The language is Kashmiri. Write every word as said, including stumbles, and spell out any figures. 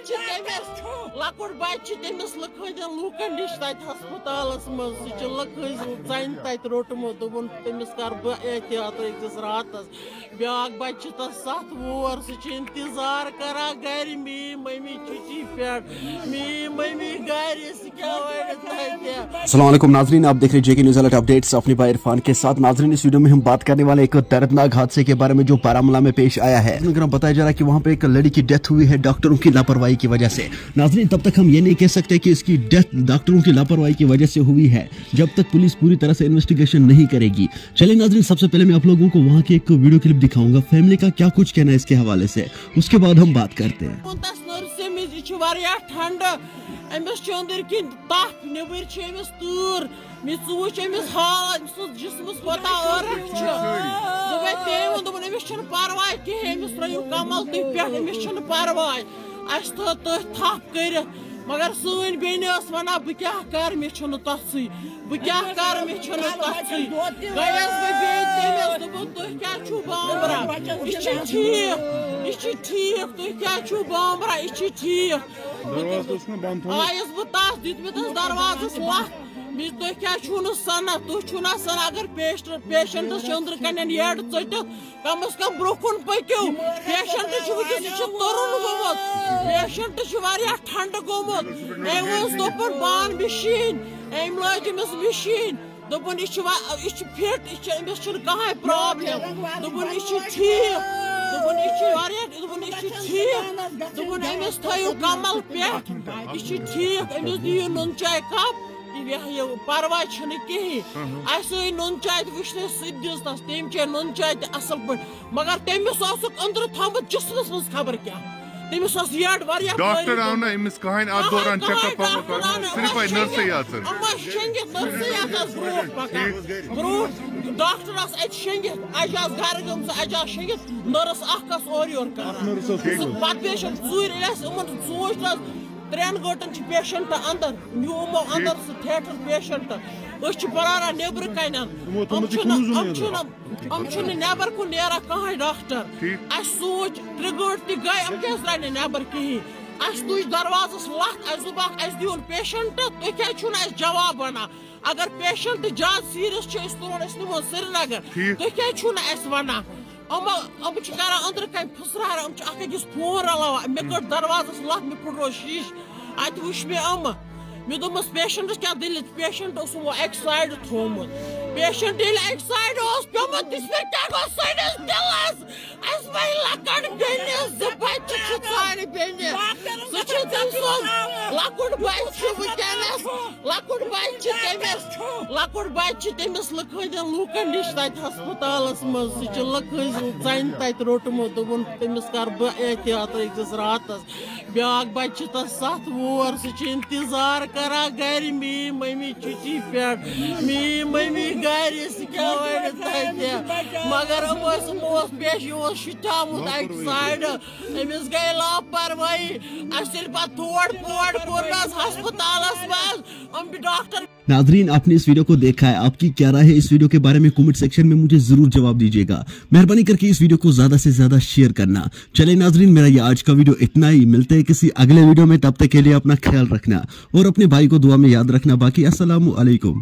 چھِ تٔمِس لۄکُٹ بچہِ چھِ تٔمِس لُکہٕ ہٕنٛدٮ۪ن لوٗکن نِش تتہِ ہسپتالس منٛز۔ سُہ چھُ لُکہٕ ہٕنٛز ژنہِ تتہِ روٚٹمُت۔ دوٚپُن، تٔمِس کر بہٕ احتیاط أکِس راتس۔ بیٛاکھ بچہِ چھِ تس ستھ وُہر، سُہ چھُ انتظار کران گرِ، میٛٲنۍ مٔمی چھُٹی پٮ۪ٹھ، میٛٲنۍ مٔمی گرِ، سُہ کیٛاہ وَنہِ تتہِ؟ السلام علیکم ناظرین، آپ دیکھ رہے جے کے نیوز الرٹ اپڈیٹس، اپنے بھائی عرفان کے ساتھ۔ ناظرین، اس ویڈیو میں ہم بات کرنے والے ایک دردناک حادثے کے بارے میں جو بارامولہ میں پیش آیا ہے۔ ناظرین، بتایا جا رہا ہے کہ وہاں پہ ایک لڑکی کی ڈیتھ ہوئی ہے ڈاکٹروں کی لاپرواہی کی وجہ سے۔ ناظرین، تب تک ہم یہ نہیں کہہ سکتے کہ اس کی ڈیتھ ڈاکٹروں کی لاپرواہی کی وجہ سے ہوئی ہے، جب تک پولیس پوری طرح سے انویسٹیگیشن نہیں کرے گی۔ چلے ناظرین، سب سے پہلے میں آپ لوگوں کو وہاں کی ایک ویڈیو کلپ دکھاؤں گا، فیملی کا کیا کچھ کہنا ہے اس کے حوالے سے، اس کے بعد ہم بات کرتے ہیں۔ ووٚن تَس نٔرسہِ أمِس، یہِ چھِ واریاہ ٹھنڈٕ، أمِس چھِ أنٛدٕرۍ کِنۍ تَپھ، نیٚبٕرۍ چھِ أمِس تۭر۔ مےٚ ژٕ وٕچھ أمِس حال، أمۍ سٕنٛز جسمس کوٗتاہ عٲرق چھُ۔ دوٚپمَے تٔمۍ ووٚن، دوٚپُن، أمِس چھُنہٕ پرواے کِہیٖنۍ، أمِس ترٲیِو کمل تُہۍ پٮ۪ٹھ، أمِس چھُنہٕ پرواے۔ اَسہِ تھٲو تٔتھۍ تھپھ کٔرِتھ، مگر سٲنۍ بیٚنہِ ٲس وَنان، بہٕ کیٛاہ کَرٕ، مےٚ چھُنہٕ تَتھ سۭتۍ، بہٕ کیٛاہ کَرٕ، مےٚ چھُنہٕ تَتھ سۭتۍ۔ گٔیَس بہٕ بیٚیہِ تٔمِس، دوٚپُن، تُہۍ کیٛاہ چھُو بامبران؟ یہِ چھِ ٹھیٖک، یہِ چھِ ٹھیٖک، تُہۍ کیٛاہ چھُو بامبران؟ یہِ چھِ ٹھیٖک۔ دروازٕ اوس نہٕ بنٛد تھوٚمُت۔ آیَس بہٕ تَس، دیُت مےٚ تَس دروازَس لَتھ۔ مےٚ، تُہۍ کیٛاہ چھُو نہٕ سَنان؟ تُہۍ چھُو نہ سَنان، اگر پیشنٹ، پیشنٹَس چھِ أنٛدرٕ کَنٮ۪ن یَڈ ژٔٹِتھ، کم از کم برونٛہہ کُن پٔکِو۔ پیشنٹ چھُ وٕنکیٚس، یہِ چھُ تُرُن گوٚمُت۔ پیشنٹ چھُ واریاہ ٹھنڈٕ گوٚمُت۔ أمۍ اوس دوٚپُن، بہٕ اَنہٕ مِشیٖن۔ أمۍ لٲج أمِس مِشیٖن۔ دوٚپُن، یہِ چھُ وا-، یہِ چھُ فِٹ، یہِ چھُ، أمِس چھُنہٕ کانٛہہ پرابلم۔ دوٚپُن، یہِ چھُ ٹھیٖک۔ دوٚپُن، یہِ چھُ واریاہ، دوٚپُن، یہِ چھُ ٹھیٖک۔ دوٚپُن، أمِس تھٲیِو کمل پٮ۪ٹھ۔ یہِ چھُ ٹھیٖک، أمِس دِیِو نُن چاے کپ۔ یہِ، یہِ، یہِ پرواے چھُنہٕ کِہیٖنۍ۔ اَسہِ ٲے نُن چاے تہِ وٕچھنَس سۭتۍ دِژ تَس، تٔمۍ چے نُن چاے تہِ اَصٕل پٲٹھۍ۔ مگر تٔمِس اوسُکھ أنٛدرٕ تھوٚمُت جسمَس منٛز خبر کیٛاہ۔ تٔمِس اوس یٔڈ واریاہ ڈاکٹر بھٲری آو نہ گوٚمُت۔ أمِس کٕہٕنۍ اَتھ دوران کٕہٕنۍ چیک اپ ویک ڈاکٹر آو نہٕ۔ صرف آیہِ نٔرسٕے یٲژ۔ یِم ٲسۍ شٔنگِتھ، نٔرسٕے یٲژ ٲس برونٛٹھ پَکان۔ برونٛٹھ ڈاکٹر ٲس اَتہِ شٔنگِتھ، اَجہِ آسہٕ گَرٕ گٔمژٕ، اَجہِ آسہٕ شٔنگِتھ، نٔرٕس اَکھ ٲس اورٕ یورٕ کَران۔ نٔرٕس ٲس ٹھیٖک۔ سُہ پَتہٕ پیشَنٹ ژوٗرِ ییٚلہِ اَسہِ یِمَن ژوٗنٛٹھۍ ٲس، ترٛٮ۪ن گٲنٛٹَن چھِ پیشَنٹ اَندَر، یِمو اَندَر سُہ تھیٹر پیشَنٹ۔ أسۍ چھِ پراران نیٚبرٕ کَنٮ۪ن۔ یِمو تھوٚمُت یِم یہِ چھِنہٕ، کُنُے زوٚن یِم ییٚتہِ۔ چھِنہٕ، یِم چھِنہٕ نٮ۪بَر کُن نیران کٕہٕنۍ ڈاکٹر۔ ٹھیٖک۔ اَسہِ سوٗنٛچ ترٛےٚ گٲنٛٹہٕ تہِ گٔے، یِم کیٛازِ درٛاے نہٕ نٮ۪بَر کِہیٖنۍ؟ اَسہِ تُج دروازَس لَتھ، اَسہِ دوٚپُکھ، اَسہِ دِیِو پیشَنٹ، تُہۍ کیٛازِ چھُو نہٕ اَسہِ جواب وَنان؟ اگر پیشنٹ زیادٕ سیٖریَس چھُ، أسۍ تُلون، أسۍ نِمون سرینگر۔ ٹھیٖک۔ تُہۍ کیٛازِ چھُو نہٕ اَسہِ وَنان؟ یِم، یِم چھِ کَران أنٛدرٕ کَنہِ پھٕسرار، یِم چھِ اَکھ أکِس فون رَلاوان۔ مےٚ کٔڑ دروازَس لَتھ، مےٚ پھٕٹرو شیٖشہٕ۔ اَتہِ وٕچھ مےٚ یِمہٕ۔ مےٚ دوٚپمَس، پیشنٹَس کیٛاہ دٔلیٖل؟ پیشنٹ اوس یِمو اَکہِ سایڈٕ تھوٚومُت۔ پیشنٹ ییٚلہِ اَکہِ سایڈٕ اوس پیوٚمُت، تِژھ پھِرِ کیٛاہ گوٚو سٲنِس دِلَس؟ اَسہِ وَنہِ لۄکٕٹ بیٚنہِ، زٕ بَچہِ چھِ سانہِ بیٚنہِ۔ سُہ چھُ تٔمۍ سُنٛد لۄکُٹ بَچہِ چھُ وٕنکیٚنَس، لۄکُٹ بَچہِ چھِ تٔمِس، لۄکُٹ بَچہِ چھِ تٔمِس لُکہٕ ہٕنٛدٮ۪ن لوٗکَن نِش تَتہِ ہسپتالَس منٛز۔ سُہ چھُ لُکہٕ ہٕنٛز ژَنہِ تَتہِ روٚٹمُت، دوٚپُن، تٔمِس کَرٕ بہٕ احتیاط أکِس راتَس۔ بیٛاکھ بَچہِ چھِ تَس ستھ وُہَر، سُہ چھُ اِنتظار کَران گَرِ، میٛٲنۍ مٔمی چھُٹی پٮ۪ٹھ، میٛٲنۍ مٔمی گَرِ، سُہ کیٛاہ وَنہِ تَتہِ؟ مگر یِم ٲسۍ، یِمو اوس پیش، یہِ اوس شِٹھیومُت اَکہِ سایڈٕ، أمِس گٔے لاپروٲہی۔ اَسہِ ییٚلہِ پَتہٕ تور پور کوٚر نہٕ حظ ہسپتالَس منٛز، یِم ڈاکٹر ناظرین، آپ نے اس ویڈیو کو دیکھا ہے، آپ کی کیا رائے ہے اس ویڈیو کے بارے میں؟ کمنٹ سیکشن میں مجھے ضرور جواب دیجیے گا۔ مہربانی کر کے اس ویڈیو کو زیادہ سے زیادہ شیئر کرنا۔ چلے ناظرین، میرا یہ آج کا ویڈیو اتنا ہی۔ ملتے ہیں کسی اگلے ویڈیو میں، تب تک کے لیے اپنا خیال رکھنا اور اپنے بھائی کو دعا میں یاد رکھنا۔ باقی السلام علیکم۔